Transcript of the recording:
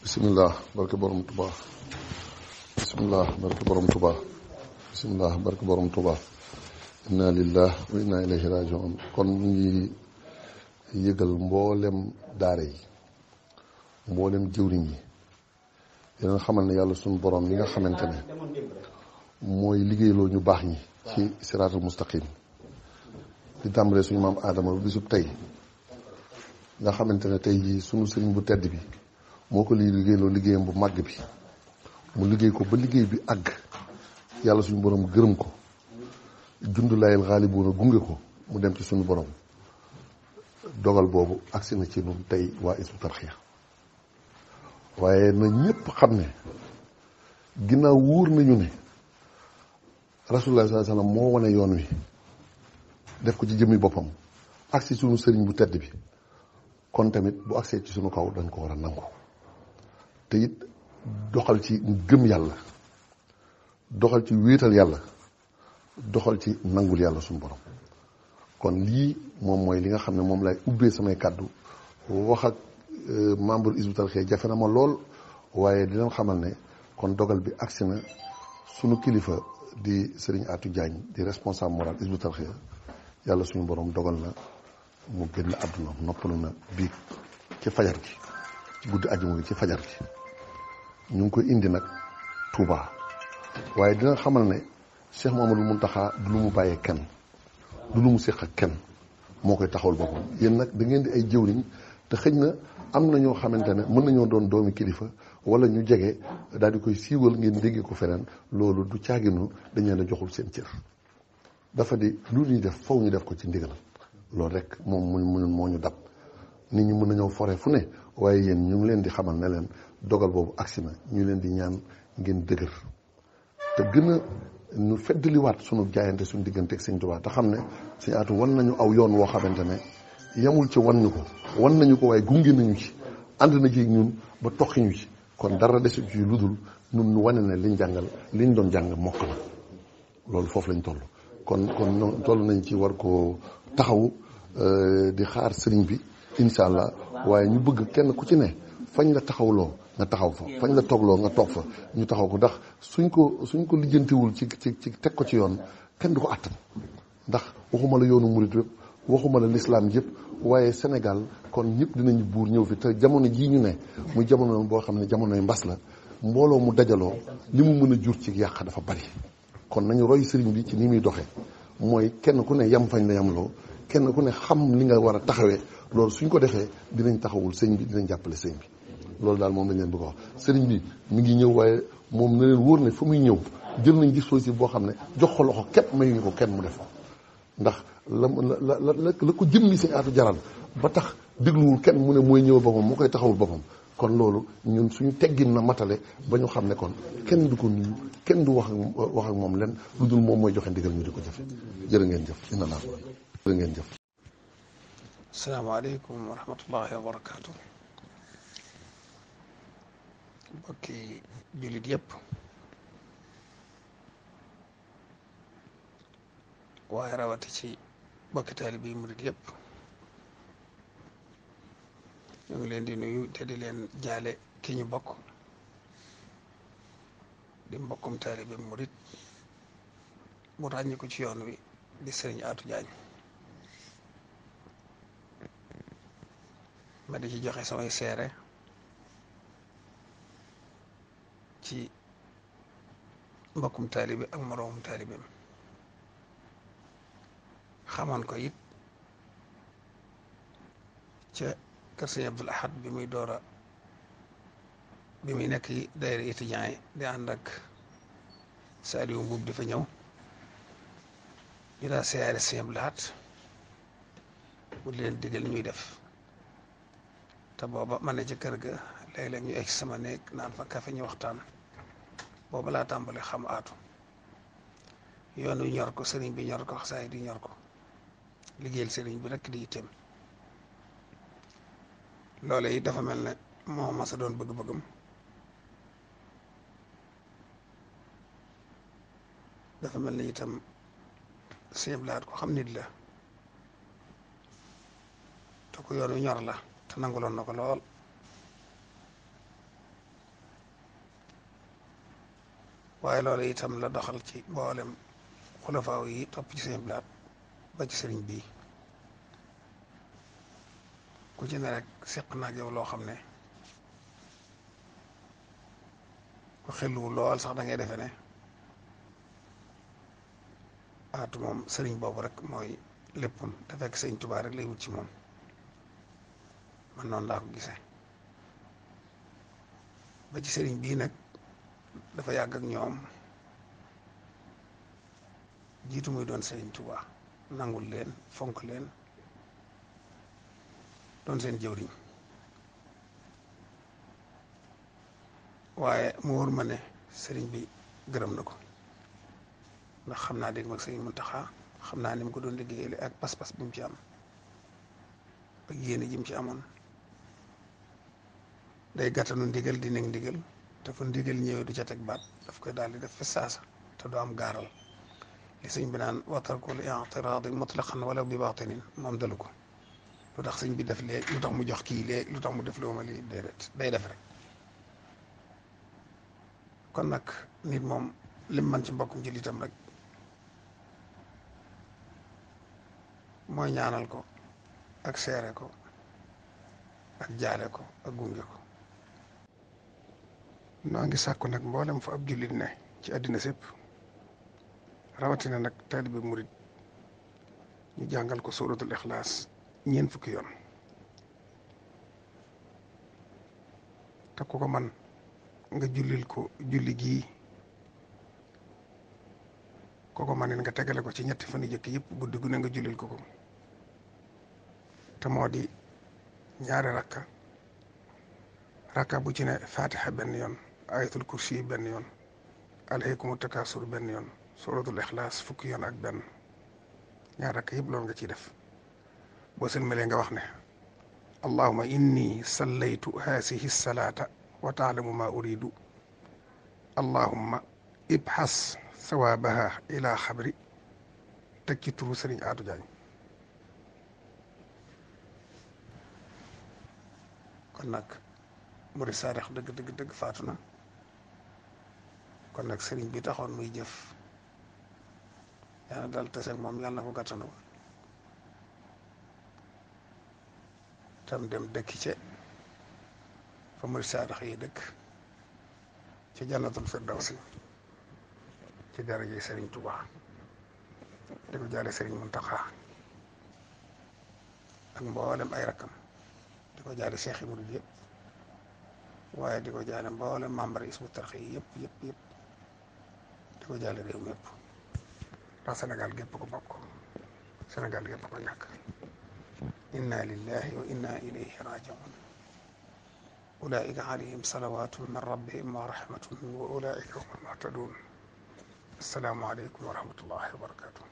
bisimilah barke borom Tuubaa bisimilah barke borom Tuubaa bisimilah barke borom Tuubaa inna lillah wa inna ilayhi rajiun. kon ñu ngi yëgal mboolem daara yi mboolem jëwriñ yi dinañ xamal ne yàlla suñu borom li nga xamante ne mooy liggéeyloo ñu baax ñi ci siraatul mustaqim di tàmbalee suñu maam aadama bu bisub tey nga xamante ne tey jii suñu sëriñ bu tedd bi moo ko liggéeyloo liggéeyam bu màgg bi mu liggéey ko ba liggéey bi àgg yàlla suñu borom gërëm ko jundu layel xaalibuuna gunge ko mu dem ci suñu borom dogal boobu agsi na ci ñun tey waa Hizbut Tarqiyyah waaye na ñëpp xam ne ginnaaw wóor nañu ne rasulullah sallallahu alayhi wasallam moo wane yoon wi def ko ci jëmmi boppam agsi suñu sëriñ bu tedd bi kon tamit bu agsee ci suñu kaw dañ ko war a nangu te it doxal ci gëm yàlla doxal ci wéetal yàlla doxal ci nangul yàlla suñu borom. kon lii moom mooy li nga xam ne moom lay ubbee samay kàddu wax ak membre Hizbut Tarqiyyah jafe na ma lool waaye dinañ xamal ne kon dogal bi agsi na sunu kilifa di Serigne Atou Diagne di responsable moral Hizbut Tarqiyyah yàlla suñu borom dogal na mu génn àdduna noppalu na biig ci fajar gi ci guddi àjjuma gi ci fajar gi ñu ngi koy indi nag Touba waaye dina xamal ne Cheikh Mouhamadou Mountakha du lu mu bàyyee kenn du lu mu séq ak kenn moo koy taxawal boppam. yéen nag da ngeen di ay jëwriñ te xëj na am na ñoo xamante ne mën nañoo doon doomi kilifa wala ñu jege daal di koy siiwal ngeen déggee ko feneen loolu du caaginu dañ leen a joxul seen cër dafa di lu ñuy def faw ñu def ko ci ndigal loolu rek moom moo ñu dab. nit ñi mën nañoo fore fu ne waaye yéen ñu ngi leen di xamal ne leen dogal boobu agsi na ñu leen di ñaan ngeen dëgër te gën a ñu feddaliwaat sunu jaayante suñu diggante ak Sëñ Tuubaa te xam ne Sëñ Aatu wan nañu aw yoon woo xamante ne yemul ci wan ñu ko wan nañu ko waaye gunge nañu ci ànd na ci ñun ba toqi ñu ci kon dara desu ci lu dul ñun ñu wane ne liñ doon jàng mokk la loolu foofu lañ toll. kon toll nañ ci war ko taxawu di xaar sëriñ bi incha allah waaye ñu bëgg kenn ku ci ne fañ la taxawloo nga taxaw fa fañ la toogloo nga toog fa ñu taxaw ko ndax suñ ko lijjantiwul ci teg ko ci yoon kenn du ko attan ndax waxuma la yoonu murit yëpp waxuma la lislaam yëpp waaye Sénégal kon ñëpp dinañu buur ñëw fi te jamono jii ñu ne muy jamono boo xam ne jamonoy mbas la mbooloo mu dajaloo li mu mën a jur ci yàq dafa bari kon nañu roy sëriñ bi ci ni muy doxee mooy kenn ku ne yam fañ la yamloo kenn ku ne xam li nga war a taxawee loolu suñ ko defee dinañ taxawul sëñ bi dinañ jàppale sëñ bi loolu daal moom lañ leen bëgg a wax. sëriñ bi mi ngi ñëw waaye moom na leen wóor ne fu muy ñëw jël nañ dispositif boo xam ne jox ko loxo képp mayuñu ko kenn mu def ko ndax la ko jëmmi Sëñ Aatu jaral ba tax dégluwul kenn mu ne mooy ñëw boppam moo koy taxawul boppam kon loolu ñun suñu teggin na matale ba ñu xam ne kon kenn du ko nuyu kenn du wax ak moom len lu dul moom mooy joxe ndigal ñu di ko jëfe jërë ngeen jëf inna laa jërë ngeen jëf. asalaamaaleykum wa rahmatullahi wa barakaatu. mbokki jullit yëpp waaye rawati ci mbokki taalibe yi murit yëpp ñu ngi leen di nuyu te di leen jaale ki ñu bokk di mbokkum taalibe murit mu ràññi ko ci yoon wi di Sëriñ Atou Diagne ma di ci joxe samay seere ci mbokkum taalibe ak moroomum taalibeem xamoon ko it ca kër Sëñ Abdul Ahad bi muy nekk daayira étudiant yi di ànd ak Saaliwu Mbuub di fa ñëw ñu daa siyaare Sëñ Abdul Ahad bu leen digal ñuy def te booba ma ne ci kër ga léeg-léeg ñu egg sama néeg naan fa kafe ñu waxtaan booba laa tàmbali xam Aatu yoon wi ñor ko sëriñ bi ñor ko xasaay di ñor ko liggéeyal sëriñ bi rekk di yitteem loole yi dafa mel ne moo ma sa doon bëgg-bëggam dafa mel ne itam Sëñ Abdul Ahad ko xam nit la te ko yoon wi ñor la te nanguloon na ko lool waaye loolu itam la doxal ci mboolem xulafaaw yi topp ci seen blaat ba ci sëriñ bii ku ci ne rek seq naag yow loo xam ne ku xelluwul lool sax da ngay defe ne aatu moom sëriñ boobu rek mooy léppam te fekk sëriñ Tuubaa rek lay wut ci moom man noonu laa ko gisee ba ci sëriñ bii nag dafa yàgg ak ñoom jiitu muy doon sëriñ Tuubaa nangul leen fonk leen doon seen jëwriñ waaye mu wóor ma ne sëriñ bi gërëm na ko ndax xam naa dégg mag sëriñ Muntaxa xam naa ni mu ko doon liggéeyale ak pas-pas bi mu ci am ak yéene ji mu ci amoon day gàttanu ndigal di nekk ndigal te fu ndigal ñëwee du ca teg baat daf koy daal di def fi saasa te du am gaaral li sëñ bi naan watarkul i'tiraadi mutlaqan wala bi baatinin moom dalu ko lu tax sëñ bi def léegi lu tax mu jox kii léegi lu tax mu def loo ma lii déedéet day def rek kon nag nit moom lim man ci mbokkum jullitam rek mooy ñaanal ko ak seere ko ak jaale ko ak gunge ko noo ngi sàkku nag mboolem fa ab jullit ne ci àddina sépp rawatina nag taalibe murit ñu jàngal ko suuratul ixlaas ñeent fukki yoon te ku ko man nga jullil ko julli gii ku ko man nga tegale ko ci ñetti fan yu jëkk yëpp guddi gu ne nga jullil ko te moo di ñaari rakka bu ci ne fatiha benn yoon ayatul kursi benn yoon alhaykumu takaasur benn yoon suuratul ixlaas fukki yoon ak benn ñaar rakka yëpp loolu nga ciy def boo sëlmalee nga wax ne allahuma inni sallaytu haasihi salaata wa taalamu ma uridu allahumma ibxas sawaabaha ila xabri teg ci turu sëriñ Aatu Jaañ kon nag murid saadix dëgg faatu na kon nag sëriñ bi taxoon muy jëf yàlla dal taseeg moom yàlla na ko gàttanu tam dem dëkki ca fa murid saadix yi dëkk ci jannatul firdawsi ci daraje sëriñ Tuubaa di ko jaale sëriñ Muntaxa ak mboolem ay rakkam di ko jaale Cheikh yi murid yëpp waaye di ko jaale mboolem membre Hizbut Tarqiyyah yëpp di ko jaale réew mi yëpp ndax Sénégal gépp ko bokk Sénégal gépp ko ñàkk inna lillahi wa inna ilayhi rajiun ulaika alayhim salawatun min rabbihim wa rahmatun wa ulaika hum almuhtadun assalaamu aleykum wa rahmatullahi wa barakatuh